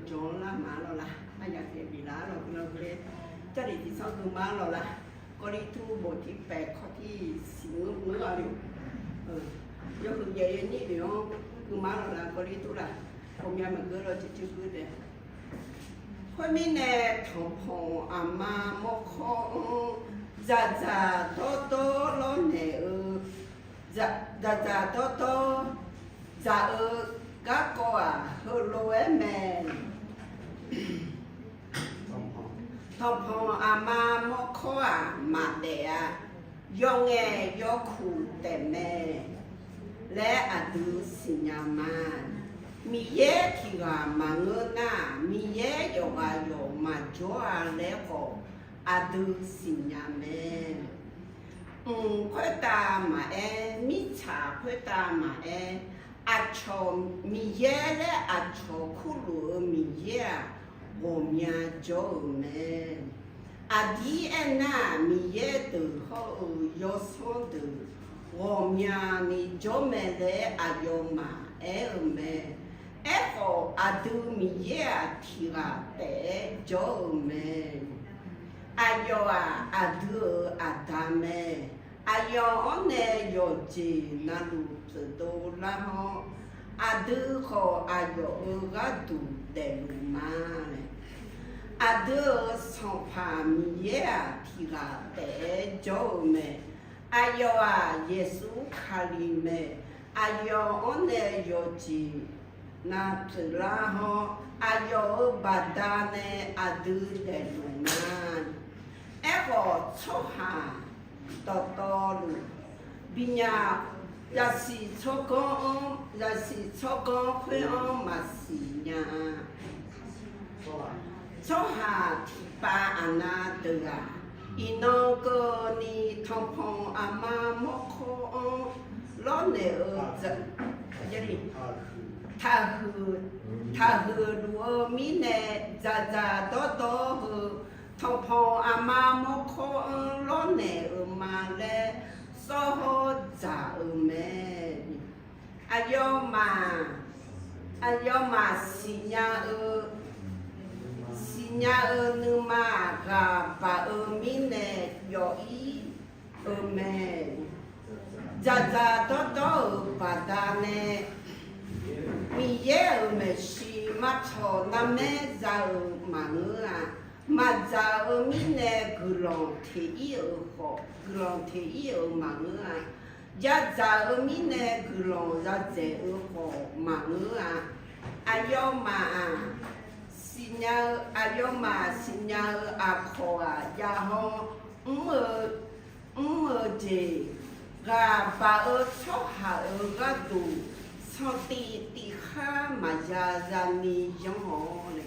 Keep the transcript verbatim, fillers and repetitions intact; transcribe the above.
jawr lar ma lawq la, aryaq taef biflaf lawq guiqlanq guiqle, Jarlif tiqsanr gui ma lawq la, Gawrlirtur bof tiq paef kawv tiq siq ngeur-a le. Yawhuiq yaeq yaeq nyir oeq-anr gui ma lawq la, Gawrlirtur la, ghawqmya maqgeur lawq, ceuv ceuv geur taef. Khoermirnae, tanqpanq aqma mawrkawr-anr dzaqdzaq dawrdawr lawrnaeq-eu, dzaqdzaq dawrdawr dzaq-eu garkawv-aq, heulof-aer mae. Tanqpanq aqma mawrkawr-aq maqdaef-a. Yawf ngaeq yawkuq taefmae laer aqdui siqnya ma. Miqyaer tiq ghaq maqngeur nar-aq, Miqyaer yawqghaq yawq maqjawr-a laer khawf aqdui siqnya mae. Mq khoertav maqaer, mirtsaq khoertav maqaer, aqcawq Miqyaer laer aqcawq kurluf-eu Miqyaer-aq, ghawqmya jawr-euq mae. Aqdir aernar-aq, Miqyaer deuq hawr-eu yawsanr deuq ghawqmyani jawr mae laer aqyawfmaf aer-eu mae. Aerkhawf, aqdui Miqyaer-aq, tiq ghaq taef-aer jawr-eu mae. Aqyawf-aq, aqdui-euq aqda mae. Aqyawf-anr nae yawqjeq navluf pyeufdov lar-awr, aqdui khawf aqyawf-euq gharduq daefluf ma. Aqdui-euq Sanqpaq Miqyaer-aq, tiq ghaq taef-aer jawr-eu mae. Aqyawf-aq, Yeqsur Kali mae. Aqyawf-anr nae yawqjeq navluf pyeuflar-awr, aqyawf-euq baqdanae aqdui daefluf ma. Aerkhawf, tsawrhaq dawqtawvluf binyaf, zaqsiq tsawrganr-anr, zaqsiq tsawrganr khoer-anr maqsiq nya-a. Tsawrhaq tiqpav aqnav deuq-aq, iqnan keuvni tanqpanq aqma mawrkawr-anr lawrnaeq-eu taqhuiq, taqhuiq luf-eu mirnae, dzaqdzaq dawrdawr heu tanqpanq aqma mawrkawr-anr lawrnaeq-euq ma laer sawr hawr dzaq-euq mae. Aqyawfmaf, aqyawfmaf siqnya-eu, siqnya-eu nuima-aq, ghaq baq-eu mirnae yawf-ir-eu mae. Dzaqdzaq dawrdawr-euq baqdanae Miqyaer-euq maeqshi maqtawq narmaer za-euq maqngeur-a. Maqdzaq-eu mirnae guiqlanq teq-ir-euq khawf, guiqlanq teq-ir-euq maqngeur-a. Yadzaq-eu mirnae guiqlanq yadzaeq-eu khawf maqngeur-a. Aqyawfmaf-aq, siqnya-eu, aqyawfmaf siqnya-eu aqkawq-aq, jav hawr mr-eu, mr-eu jeq, ghaq baq-eu tsawrhaq-euq gharduq sanqtif tif khar maqya zani yanr-awq nae,